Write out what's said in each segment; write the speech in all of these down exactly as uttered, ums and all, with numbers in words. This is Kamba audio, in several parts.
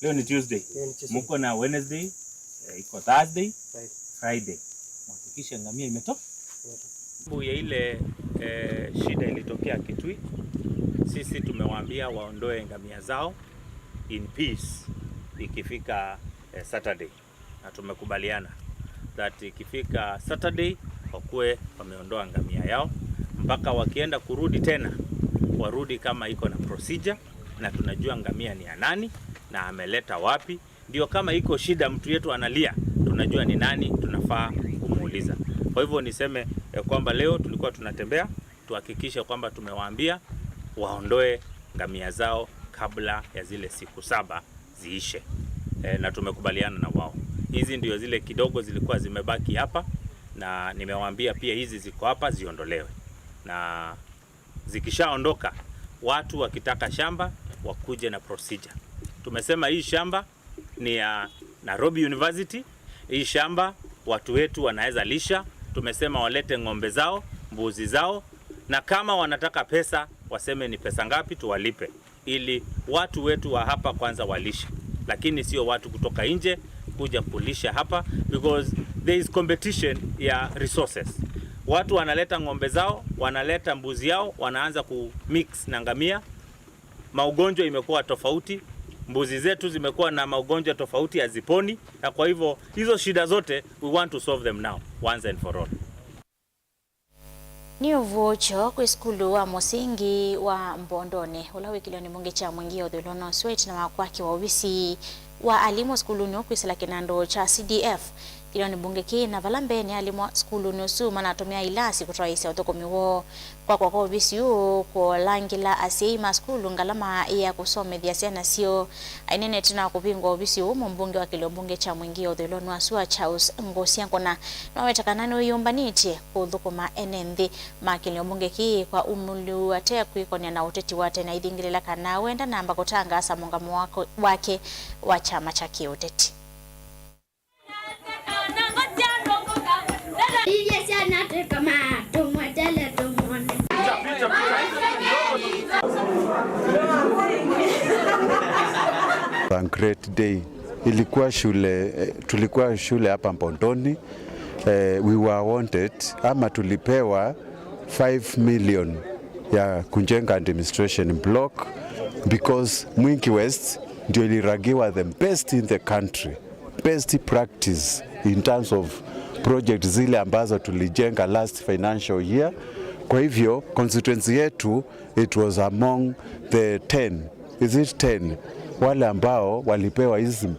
Leo ni Tuesday. Leo ni Tuesday. Mko na Wednesday, eh, iko Thursday, Friday. Friday. Mhakikishe ngamia imetoka. Imetoka. Sababu ya ile, eh, shida ilitokea Kitui, sisi tumewaambia waondoe ngamia zao in peace ikifika, eh, Saturday. Na tumekubaliana that ikifika Saturday wakuwe wameondoa ngamia yao, mpaka wakienda kurudi tena, warudi kama iko na procedure, na tunajua ngamia ni ya nani na ameleta wapi. Ndio kama iko shida, mtu yetu analia, tunajua ni nani tunafaa kumuuliza. Kwa hivyo niseme, eh, kwamba leo tulikuwa tunatembea, tuhakikishe kwamba tumewaambia waondoe ngamia zao kabla ya zile siku saba ziishe. Eh, na tumekubaliana na wao. Hizi ndio zile kidogo zilikuwa zimebaki hapa, na nimewaambia pia hizi ziko hapa ziondolewe. Na zikishaondoka, watu wakitaka shamba wakuje na procedure. Tumesema hii shamba ni ya Nairobi University. Hii shamba watu wetu wanaweza lisha. Tumesema walete ng'ombe zao, mbuzi zao, na kama wanataka pesa, waseme ni pesa ngapi tuwalipe, ili watu wetu wa hapa kwanza walishe, lakini sio watu kutoka nje kuja kulisha hapa, because there is competition ya resources. Watu wanaleta ng'ombe zao, wanaleta mbuzi yao, wanaanza ku mix na ngamia. Maugonjwa imekuwa tofauti, mbuzi zetu zimekuwa na maugonjwa tofauti, haziponi, na kwa hivyo hizo shida zote we want to solve them now, once and for all. Nĩ ũvuũkyo kwĩ sukulu wa mũsingi wa Mbondonĩ, ũla wĩ kĩlĩonĩ mbunge kya Mwingĩ ya ũthũĩlwa na ũsũa ĩtina wa kwakĩwa ovisi wa alimũ sukulunĩ ũũ kwĩsĩla kĩnandũ kya C D F kĩlĩonĩ mbunge kĩĩ, na vala mbeenĩ alimũ sukulunĩ ũsu manatũmĩa ilasi kũtwaĩĩsya ũthũkũmi woo. Kwakwa kwa ovisi ũũ kũlangĩla asyai ma sukulu ngalama ya kũsomethya syana syoo. Ainene ĩtina wa kũvingwa ovisi ũũ, mũmbunge wa kĩlĩo mbunge kya Mwingĩ ya ũthũĩlwa na ũsũa Charles Ngũsya Ngũna nĩwaweta kana nĩwĩyũmbanĩtye kũthũkũma ene nthĩ ma kĩlĩo mbunge kĩĩ kwa umũlu ate kwĩkonĩa na ũteti wa tene, aithingĩlĩla kana wenda namba kũtangaasa mũngamo wako-, wake wa kyama kya kĩũteti. Ivye syana twĩkoma, tũmwetele tũmwone. A great day. Ilikuwa shule, eh, tulikuwa shule hapa Mbondoni. Eh, we were awarded, ama tulipewa five million ya kujenga administration block because Mwingi West ndio iliragiwa the best in the country, best practice in terms of project zile ambazo tulijenga last financial year. Kwa hivyo, constituency yetu, it was among the ten, is it ten, wale ambao walipewa hizi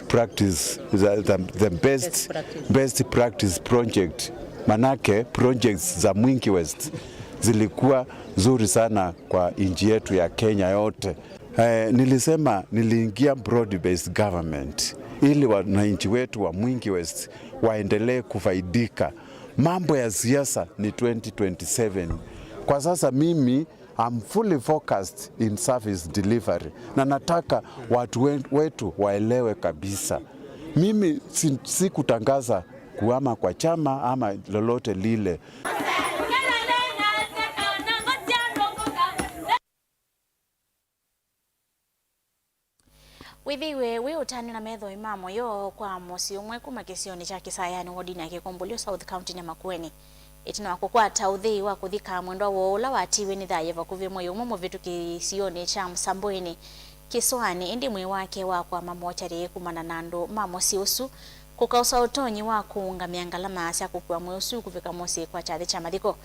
practice, the, the, the best, best practice, best practice project. Manake projects za Mwingi West zilikuwa nzuri sana kwa nchi yetu ya Kenya yote. Eh, nilisema niliingia broad based government ili wananchi wetu wa Mwingi West waendelee kufaidika. Mambo ya siasa ni twenty twenty-seven. Kwa sasa mimi, I'm fully focused in service delivery. Na nataka watu we-, wetu waelewe kabisa. Mimi si-, sikutangaza kuhama kwa chama ama lolote lile. Wĩthĩiwe wĩ ũtanu na methoi ma mũyo kwa mũsyĩ ũmwe kuma kĩsionĩ kya Kĩsayanĩ wodinĩ ya Kĩkũmbũlyo South kauntinĩ ya Makueni. Ĩtina wa kũkwata ũthei wa kũthika mwendwa woo ũla watiiwe nĩ thayũ vakuvĩ mwei ũmwe mũvĩtũku kĩsionĩ kya Msambweni Kĩsũanĩ, ĩndĩ mwĩĩ wake wakwama mokyarĩ kumana na andũ ma mũsyĩ ũsu kũkaũsa ũtonyi wa kũũngamĩa ngalama sya kũkua mwĩĩ ũsu kũvika mũsyĩ kwa kyathĩ kya mathiko.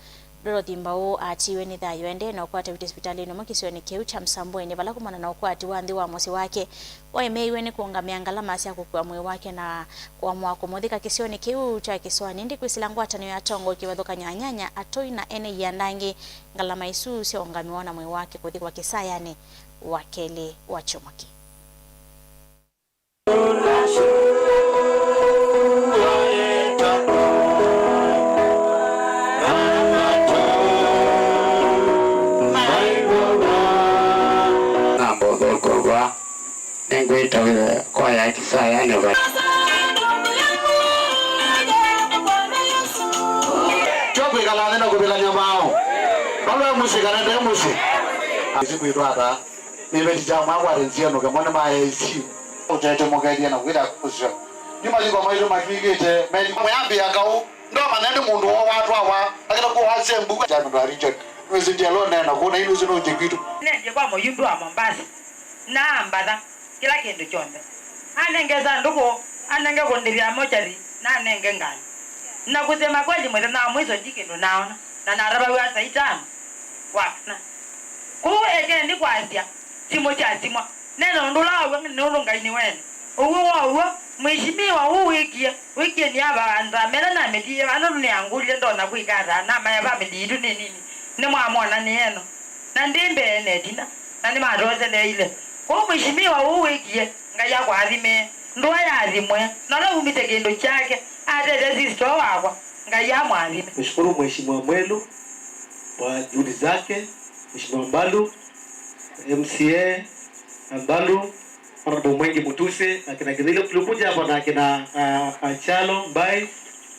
Dorothy Mbau atiiwe nĩ thayũ aendee na ũkwati aĩtye sipitalĩnĩ ũmwe kĩsionĩ kĩu kya Msambweni, vala kumana na ũkwati wa nthĩ wa mũsyĩ wake, waemeeiwe nĩ kũũngamĩa ngalama sya kũkua mwĩĩ wake na kũamũa kũmũthika kĩsionĩ kĩu kya Kĩsũanĩ. Ĩndĩ kwĩsĩla ngwatanĩo ya atongoi kĩvathũkany'o anyanya, atũi na ene ianda angĩ, ngalama isu syaũngamĩwa na mwĩĩ wake kũthikwa Kĩsayanĩ wa kelĩ wa kyumwa kĩĩ. Namba ũthũku vaa, nĩngwĩta kwaya ya Kĩsayanĩ va. Tyo kwĩkala nthĩ na kũvĩlany'a maaũ. Vala e mũsyĩ kana nde mũsyĩ. Ĩsi kwĩtwa ata? Nĩveti kya mwakwa atĩ nzianũke mone ma A I C. Ũtete mũkethia na kwĩtha kũsya. Nĩ mathiko maitũ matwĩkĩte meli. Mwĩambĩa kaũ, ndomanya nĩ mũndũ woo watwawa, akĩta kũwasya mbuka. Kya mũndũ wa region. Nĩwĩsĩ ndialo neena kũu, na inũsĩ nũnje kwitũ. Nendie kwa mũyumbi wa Mombasa. Na ambatha kĩla kĩndũ kyonthe. Anenge sandũkũ, anenge kũndĩvya mochari, na anenge ngalĩ. Na kusema kweli, mũthenya wa mwiso ndi kĩndũ naona, na natavaw'a saa itano wa kana. Kũu ekendi kwasya, simũ syasimwa. Nena ũndũ ũla waw'a nĩ ũndũ Ngai nĩ wene. Ũw'o wa ũw'o, mwĩshimiwa ũũ wĩkie, wĩkie nĩ ava andũ amena na mĩtiie vano nĩangũlile ndonya kwĩka ata, na maya famĩlĩ yitũ nĩ nini, nĩmwamwona nĩ eno. Na ndĩ mbee na ĩtina, na nĩmatoseleile. Kwoou mwĩshimiwa ũũ wĩkie, Ngai akũathime, ndũa yaathimwe, na ũla wumĩte kĩndũ kyake, atethya sister wakwa, Ngai amũathime. Nishukuru Mheshimiwa Mwelu kwa juhudi zake, Mheshimiwa Mbalu, M C A Mbalu, Honorable Mwengi Mutuse, akina Githile tulikuja hapa na akina, ah, ah, Chalo Mbai,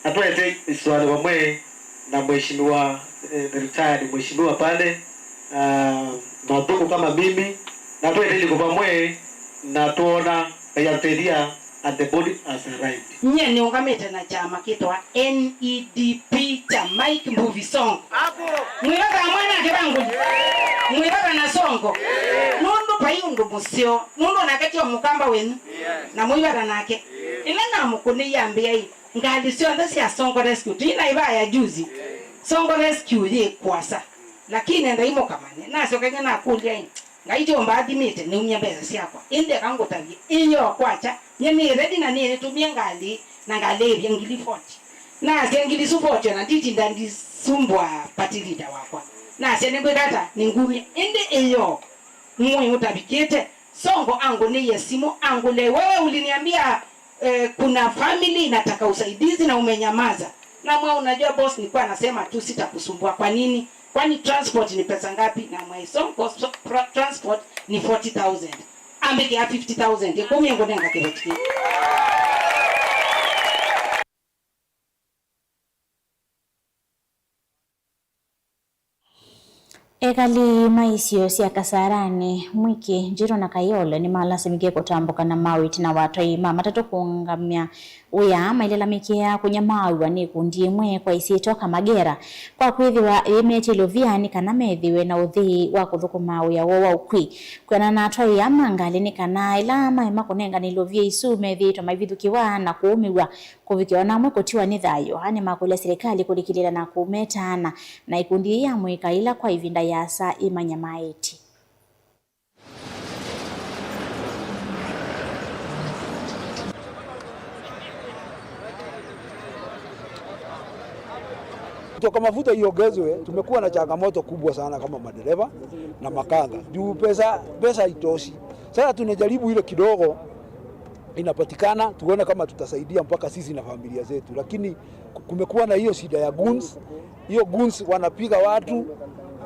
na tuweze isuala vamwe na mheshimiwa, eh, the retired mheshimiwa pale, ah, Mathuku kama mimi, na tuweze liko vamwe na tuona Ngai atutethia and the body has arrived. Nyie nĩũngamĩte na kyama kĩtawa N E D P kya Mike Mbuvi Sonko. Mwĩvata mwanake vanguni. Mwĩvata na Sonko. Nũndũ vai ũndũ mũseo. Nũndũ onake tio mũkamba wenyu. Na mwĩvata nake. Ĩla namũkũnĩie ambĩa ĩ, ngalĩ syonthe sya Sonko Rescue. Tũinaivaya juzi. Sonko Rescue yĩ kũasa. Lakini endai mũkamanye. Nasyoka ĩngĩ nakũlya ĩ, Ngai tyo ũmbathimĩte, nĩumya mbesa syakwa. Ĩndĩ eka ngũtavye, ĩyoo kwakya, nyie nĩ ready na nĩnĩtũmie ngalĩ, na ngalĩ ĩvya ngili forty. Nasya ngili isu forty ona nditinda ndisumbwa party leader wakwa. Nasya nĩngwĩka ata, nĩngumya. Ĩndĩ ĩyoo, mwĩ ũtavikĩte, Sonko angũnĩie simũ, angũlya, wewe uliniambia, eh, kuna family inataka usaidizi na umenyamaza. Namwĩa, unajua boss, nilikuwa nasema tu sitakusumbua. Kwa nini? Kwani transport ni pesa ngapi? Namwĩa, Sonko, so, tra-, transport ni forty thousand. Ambĩkĩa fifty thousand. Ĩkũmi ngũnenga kĩveti kĩu. Ekali ma isio sya Kasarani, Mwiki, Njiru na Kayole nĩmalasimĩkie kũtambũka na maũ ĩtina wa atwai ma matatũ kũũngamya wĩa mailalamĩkĩa kũnyamaaw'a nĩ ikundi imwe kwa isyĩtwa Kamagera kwa kwĩthĩwa yĩmetye ilovia nĩ kana methĩwe na ũthei wa kũthũkũma wĩa woo wa ũkui. Kwĩanana na atwai aa ma ngalĩ nĩ kana ĩla maema kũnengane ilovia isu methĩĩtwe maivithũkĩwa na kũũmĩw'a. Kũvikĩa o na amwe kũtiwa nĩ thayũ, aa nĩmakũlya silikalĩ kũlikĩlĩĩla na kũmetaana na ikundi ii ya mũika ila kwa ĩvinda yaasa imanyamaĩtye. Kutoka mafuta iongezwe, tumekuwa na changamoto kubwa sana kama madereva na makanga. Juu pesa, pesa haitoshi. Sasa tunajaribu ile kidogo inapatikana, tuone kama tutasaidia mpaka sisi na familia zetu. Lakini kumekuwa na hiyo shida ya goons. Hiyo goons wanapiga watu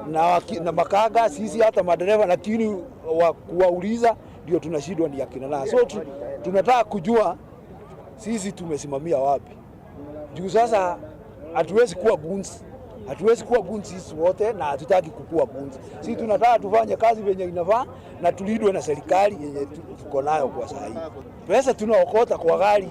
na waki-, na makanga, sisi hata madereva, lakini wa kuwauliza ndio tunashindwa ni akina nani. So tu-, tunataka kujua sisi tumesimamia wapi. Juu sasa hatuwezi kuwa goons. Hatuwezi kuwa goons sisi wote na hatutaki kukuwa goons. Sisi tunataka tufanye kazi venye inafaa na tulindwe na serikali yenye tu-, tuko nayo kwa saa hii. Pesa tunaokota kwa gari,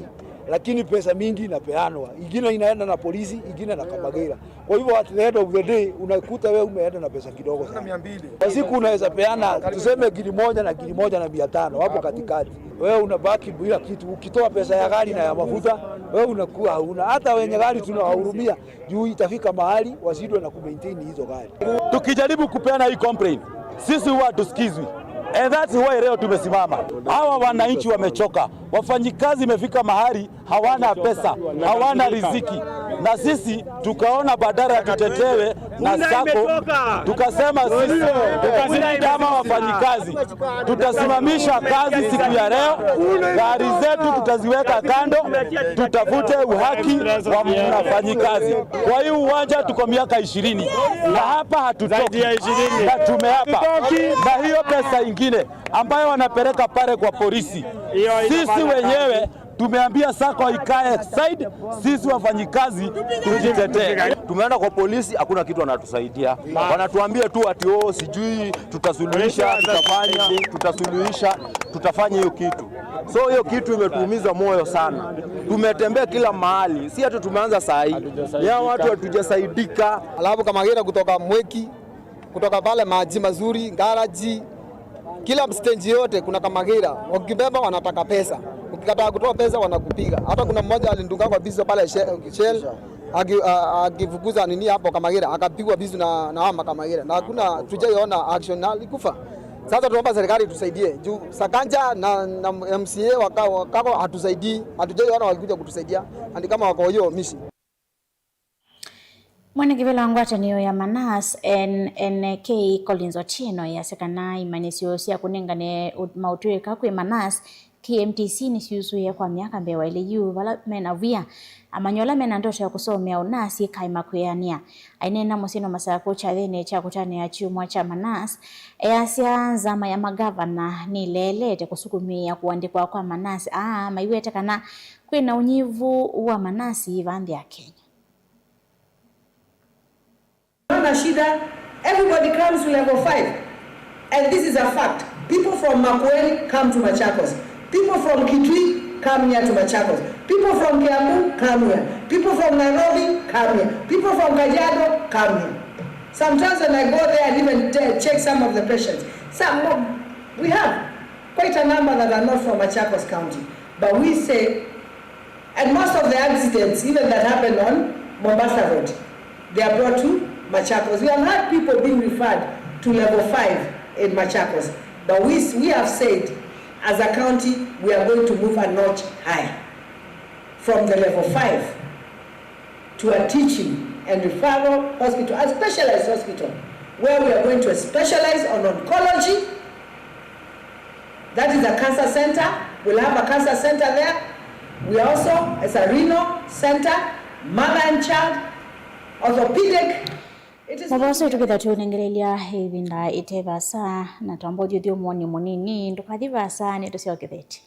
lakini pesa mingi inapeanwa. Ingine inaenda na polisi, ingine na Kamagera. Kwa hivyo at the end of the day unakuta wewe umeenda na pesa kidogo sana. Kwa siku unaweza peana tuseme ngiri moja na ngiri moja na mia tano hapo katikati. Wewe unabaki bila kitu. Ukitoa pesa ya gari na ya mafuta, wewe unakuwa hauna. Hata wenye gari tunawahurumia juu itafika mahali washindwe na kumaintain hizo gari. Tukijaribu kupeana hii complaint, sisi huwa hatusikizwi. And that's why leo tumesimama. Hawa wananchi wamechoka. Wafanyikazi imefika mahali hawana pesa, hawana riziki. Na sisi tukaona badala ya tutetewe na sako, tukasema sisi kama wafanyikazi tutasimamisha kazi siku ya leo, gari zetu tutaziweka kando, tutafute uhaki wa mfanyikazi. Kwa hii uwanja tuko miaka ishirini na hapa hatutoki na tumeapa, na hiyo pesa ingine ambayo wanapeleka pale kwa polisi. Sisi wenyewe tumeambia sako ikae side, sisi wafanyikazi tujitetee. Tumeenda kwa polisi, hakuna kitu wanatusaidia. Wanatuambia tu ati, "Oh, sijui tutasuluhisha, tutafanya, tutasuluhisha, tutafanya hiyo kitu." So hiyo kitu imetuumiza moyo sana. Tumetembea kila mahali, si hata tumeanza saa hii. Ya watu hatujasaidika. Alafu Kamagira kutoka Mweki, kutoka pale maji mazuri, garaji, kila stage yote kuna Kamagira. Wakibeba wanataka pesa. Ukikataa kutoa pesa wanakupiga. Hata kuna mmoja alidunga kwa biso pale She-, Shell, aki-, a-, akifukuza nini hapo Kamagira, akapigwa bisu na, na hama Kamagira. Na hakuna, tujaiona action, na alikufa. Sasa tunaomba serikali tusaidie. Juu Sakanja na, na M C A waka-, wakako hatusaidii. Hatujaiona wakikuja kutusaidia. Na ni kama wako hiyo mishi. Mwene kĩvĩla wa ngwatanĩo ya Manas, N N K, Collins Otieno, easya kana imanyĩsyo sya kũnengane ũ-, maũtw'ĩka kwĩ Manas, K M T C, nĩsyusũĩe kwa myaka mbee wa ĩlĩ yu, vala mena via. Amanyĩw'a ala mena ndoto ya kũsomea ũnasi kaĩ makwĩanĩa. Aineena mũsyĩnĩ wa Masakũ kyathĩnĩ kya kũtanĩa kyumwa kya Manas, easya nzama ya magavana nĩleelete kũsukumĩĩa kũandĩkwa kwa Manas aa maiwete kana kwĩna ũnyivu wa Manas vaa nthĩ ya Kenya. Unaona shida, everybody comes to level five. And this is a fact. People from Makueni come to Machakos. People from Kitui come here to Machakos. People from Kiambu come here. People from Nairobi come here. People from Kajiado come here. Sometimes when I go there and even te-, check some of the patients, some of, we have quite a number that are not from Machakos County. But we say, and most of the accidents, even that happened on Mombasa Road, they are brought to Machakos. We have had people being referred to level five in Machakos. But we, we have said, as a county, we are going to move a notch higher from the level five to a teaching and referral hospital, a specialized hospital, where we are going to specialize on oncology. That is a cancer center. We'll have a cancer center there. We also, as a renal center, mother and child, orthopedic. It is Mavoso ĩtũkĩtha tũnengelelya ĩvinda ĩte vaasa, na twamba ũthyũthyũ mwoni mũnini. Ndũkathi vaasa, nĩtũsyokethete.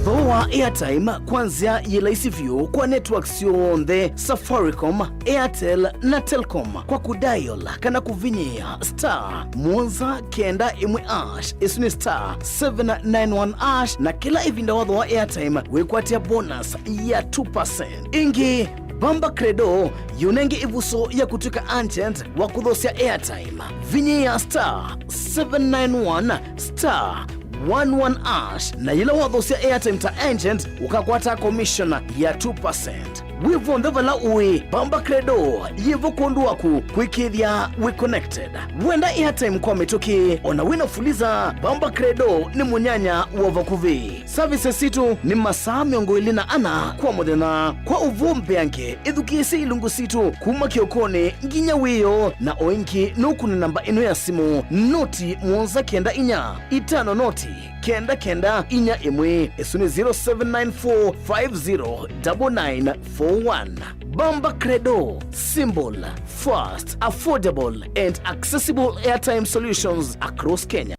Thooa airtime kwa nzĩa yĩ laisi vyũ kwa networks syonthe, Safaricom, Airtel na Telcom, kwa kũdial kana kũvinyĩĩa star mũonza kenda ĩmwe hash, ĩsu nĩ star seven nine one hash, na kĩla ĩvinda wathooa airtime wĩkwatĩa bonus ya two percent. Ĩngĩ, Bamba Credo yĩũnenge ĩvuso ya kũtw'ĩka agent wa kũthosya airtime. Vinyĩĩa star seven nine one star one one hash, na yĩla wathosya airtime ta agent, ũkakwata commission ya two percent. Wĩ vonthe vala ũĩ, Bamba Credo yĩvo kwondũ waku kwĩkĩĩthya wĩ connected. Wenda airtime kwa mĩtũkĩ, ona wĩna Fuliza, Bamba Credo nĩ mũnyanya wa vakuvĩ. Services sitũ nĩ masaa mĩongo ĩlĩ na ana kwa mũthenya. Kwa ũvoo mbeange, ĩthukĩĩsye ilungu sitũ kuma kĩokonĩ nginya wĩoo, na o ĩngĩ nũkũne namba ĩno ya simũ, noti mũonza kenda inya itano noti kenda kenda inya ĩmwe. Ĩsu nĩ zero seven nine four five zero double nine four one. Bamba Credo, simple, fast, affordable and accessible airtime solutions across Kenya.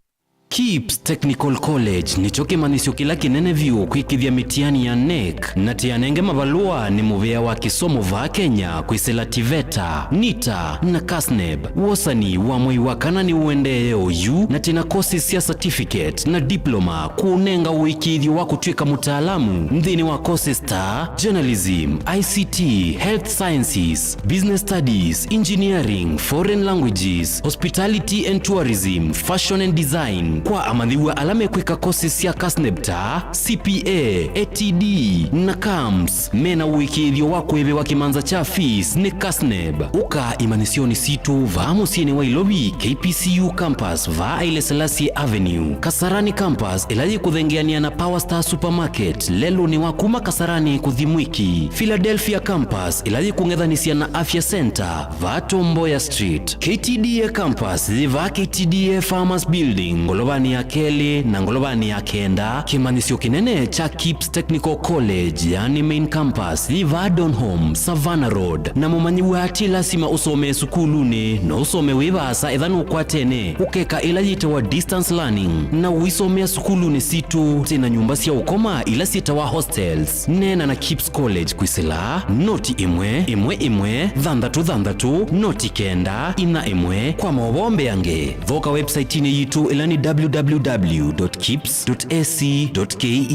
KIPS Technical College nĩkyo kĩmanyĩsyo kĩla kĩnene vyũ kwĩkĩthya mĩtiani ya NEC, na tĩanenge mavalũa nĩ mũvĩa wa kĩsomo vaa Kenya kwĩsĩla TVETA, NITA na KASNEB. Wosani wa mwei wa kana nĩũendee oyu, na twĩna courses sya certificate na diploma kũũnenga ũĩkĩĩthyo wa kũtw'ĩka mũtaalamu nthĩnĩ wa courses ta journalism, I C T, health sciences, business studies, engineering, foreign languages, hospitality and tourism, fashion and design. Kwa amanyĩw'a ala mekwĩka courses sya KASNEB ta C P A, A T D na CAMS, mena ũĩkĩĩthyo wa kũĩvĩwa kĩmanza kya fees nĩ KASNEB. Ũka imanyĩsyonĩ sitũ vaa mũsyĩnĩ wa Ilovi, K P C U campus, vaa Haile Selassie Avenue, Kasarani campus, ĩla yĩkũthengeanĩa na Power Star Supermarket, lelũnĩ wa kuma Kasarani kũthi Mwiki, Philadelphia campus, ĩla yĩkũng'ethanĩsya na Afya Center, vaa Tom Mboya Street, K T D A campus, yĩ vaa K T D A Farmers Building, ngolova ya kelĩ na ngolovanĩ ya kenda, kĩmanyĩsyo kĩnene kya KIPS Technical College, yani main campus, yĩ vaa Donholm, Savannah Road. Na mũmanyĩw'a ti lasima ũsomee sukulunĩ, no ũsome wĩ vaasa etha nũkwatene, ũkeka ĩla yĩtawa distance learning, na ũisomea sukulunĩ sitũ. Twĩ na nyũmba sya ũkoma ila syĩtawa hostels. Neena na KIPS College kwĩsĩla noti ĩmwe ĩmwe ĩmwe thanthatũ thanthatũ noti kenda inya ĩmwe. Kwa maũvoo mbeange, thoka website-inĩ yitũ ĩla nĩ www dot kips dot ac dot ke.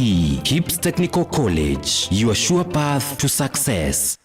KIPS Technical College, your sure path to success.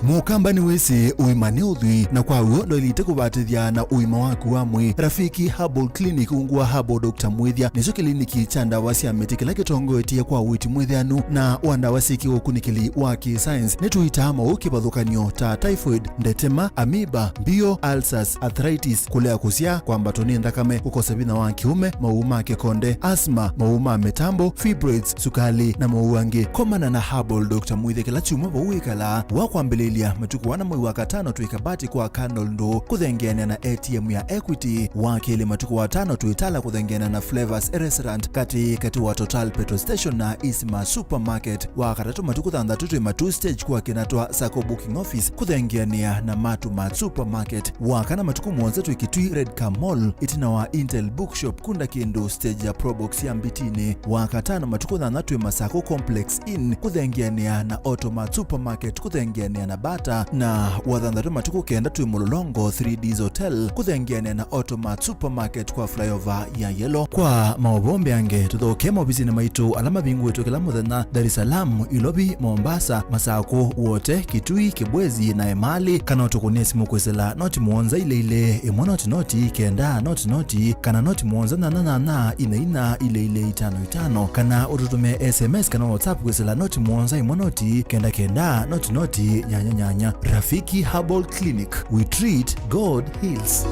Mũkamba nĩwĩsĩ ũima nĩ ũthwii, na kwa w'o ndwaĩlĩte kũvatĩthya na ũima waku wa mwĩĩ. Rafiki Herbal Clinic ungu wa Herbal Doctor Mwĩthya nĩkyo kĩliniki kya ndawa sya mĩtĩ kĩla kĩtongoetye kwa ũiiti mwĩthĩanu na wa ndawa syĩ kĩũkunĩkĩli wa kĩ-science. Nĩtũitaa maũũ kĩvathũkany'o ta typhoid, ndetema, amoeba, mbio, ulcers, arthritis, kũlea kũsyaa, kwambatwa nĩ nthakame, kũkosa vinya wa kĩũme, maũũ ma kĩkonde, asthma, maũũ ma mĩtambo, fibroids, sukali, na maũũ angĩ. Komana na Herbal Doctor Mwĩthya kĩla kyumwa vau wĩkalaa. Wa kwambĩlĩlya, matukũ ana mwei wa katano twĩ Kabati kwa Candle Ndũũ kũthengeanĩa na A T M ya Equity. Wa kelĩ, matukũ wa tano twĩ Tala kũthengeanĩa na Flavors Restaurant katĩ katĩ wa Total Petrol Station na Isma Supermarket. Wa katatũ, matukũ thanthatũ twĩ Matuu Stage kwa Kinatwa Sacco Booking Office kũthengeanĩa na Matu Mart Supermarket. Wa kana, matukũ mũonza twĩ Kitui Red Car Mall ĩtina wa Intel Bookshop kunda kĩndũ stage ya Probox ya Mbitinĩ. Wa katano, matukũ nyanya twĩ Masako Complex Inn kũthengeanĩa na Automart Supermarket kũthengeanĩa na Bata, na wa thanthatũ, matukũ kenda twĩ Mũlolongo three Ds Hotel kũthengeanĩa na Automart Supermarket kwa flyover ya Yellow. Kwa maũvoo mbeange, tũthoke maovisinĩ maitũ ala mavingũĩtwe kĩla mũthenya, Dar es Salaam, Ilovi, Mombasa, Masako, Wote, Kitui, Kibwezi na Emali, kana ũtũkũnĩe simũ kwĩsĩla noti mũonza ilĩ ilĩ ĩmwe noti noti kenda noti noti, kana noti mũonza nyanya nyanya inya inya ilĩ ilĩ itano itano, kana ũtũtũmĩe S M S kana WhatsApp kwĩsĩla noti mũonza ĩmwe noti kenda kenda noti noti nyanya nyanya. Rafiki Herbal Clinic, we treat, God heals.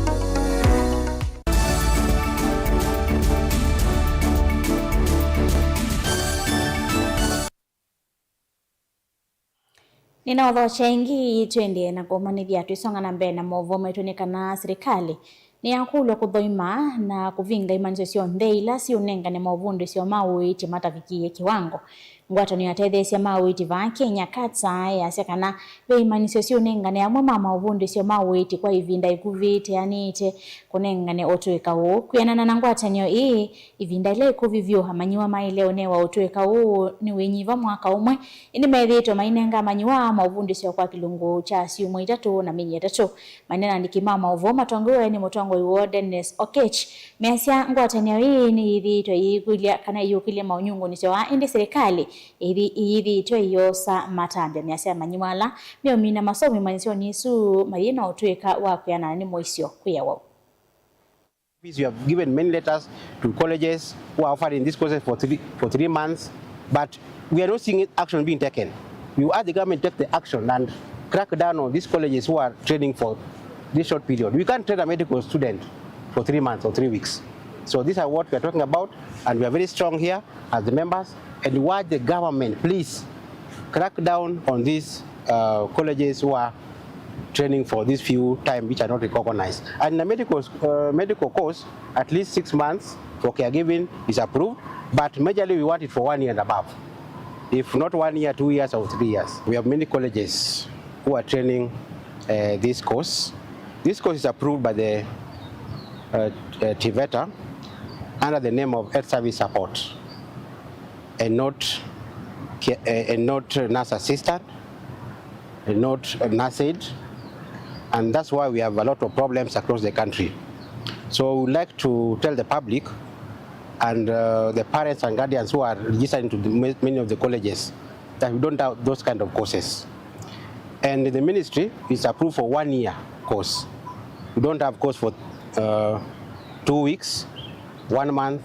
Nĩnaũthokya ĩngĩ, twĩendee na kũmanyĩthya twĩsonga na mbee na maũvoo maitũ nĩ kana silikalĩ nĩyakũlw'a kũthoima na kũvinga imanyĩsyo syonthe ila siũnengane maũvundĩsyo ma ũiiti matavikĩĩe kĩwango. Ngwatanĩo ya atetheesya ma ũiiti vaa Kenya, KATSA, yasya kana ve imanyĩsyo siũnengane amwe ma maũvundĩsyo ma ũiiti kwa ĩvinda ĩkuvĩ ĩteanĩĩte kũnengane ũtũĩka ũũ. Kwĩanana na ngwatanĩo ĩĩ, ĩvinda ĩla ĩkuvĩ vyũ, amanyĩw'a maĩle ũnewa ũtũĩka ũũ nĩ wĩnyiva mwaka ũmwe, ĩndĩ methĩĩtwe mainenga amanyĩw'a aa maũvundĩsyo kwa kĩlungu kya syumwa itatũ na myei ĩtatũ. Maneena na andĩki ma maũvoo matongoew'e nĩ mũtongoi woo Dennis Oketch, measya ngwatanĩo ĩĩ nĩyĩthĩĩtwe ĩyĩkũlya kana ĩyũkĩlya maũnyungunyĩsyo aa, ĩndĩ silikalĩ ĩyĩthĩĩtwe ĩyĩosa matambya. Measya amanyĩw'a ala meũmina masomo imanyĩsyonĩ isu mayĩ na ũtũĩka wa kwĩanana nĩ mũisyo kwĩawau. We have given many letters to colleges who are offering these courses for three, for three months, but we are not seeing action being taken. We urge the government to take the action and crack down on these colleges who are training for this short period. We can't train a medical student for three months or three weeks. So these are what we are talking about, and we are very strong here as the members, and we urge the government, please, crack down on these uh, colleges who are training for this few time which are not recognized. And in a medical, uh, medical course, at least six months for caregiving is approved, but majorly we want it for one year and above. If not one year, two years or three years. We have many colleges who are training uh, this course. This course is approved by the uh, uh, TVETA under the name of Health Service Support and not, uh, and not nurse assistant, and not nurse aid, and that's why we have a lot of problems across the country. So we would like to tell the public and uh, the parents and guardians who are registering to the, ma- many of the colleges that we don't have those kind of courses. And the ministry is approved for one year course. We don't have course for uh, two weeks, one month,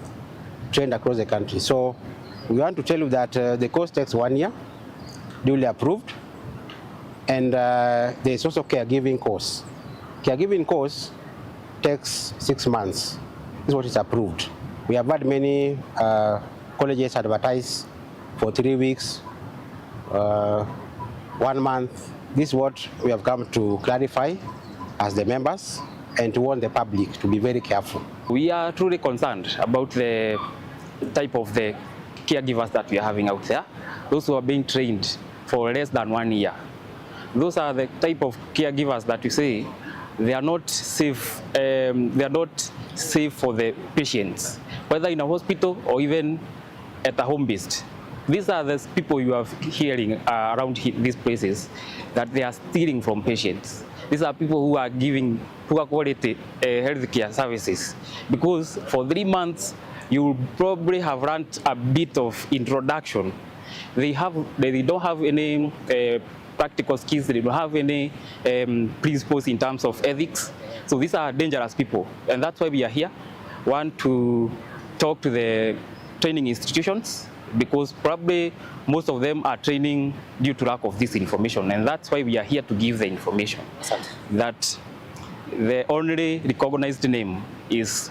trained across the country. So we want to tell you that uh, the course takes one year, duly approved, and uh, there is also caregiving course. Caregiving course takes six months. This is what is approved. We have had many uh, colleges advertise for three weeks, uh, one month. This is what we have come to clarify as the members. and warn the public to be very careful. We are truly concerned about the type of the caregivers that we are having out there, those who are being trained for less than one year. Those are the type of caregivers that we say they are not safe, um, they are not safe for the patients, whether in a hospital or even at a home based. These are the people you are hearing uh, around he- these places that they are stealing from patients. These are people who are giving poor quality uh, healthcare services, because for three months you will probably have learned a bit of introduction. They have they don't have any uh, practical skills, they don't have any um, principles in terms of ethics. So these are dangerous people, and that's why we are here. One, to talk to the training institutions, because probably most of them are training due to lack of this information, and that's why we are here to give the information that the only recognized name is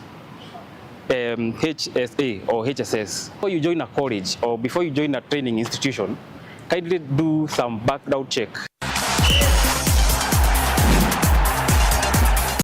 um, H S A or H S S. Before you join a college or before you join a training institution, kindly do some background check.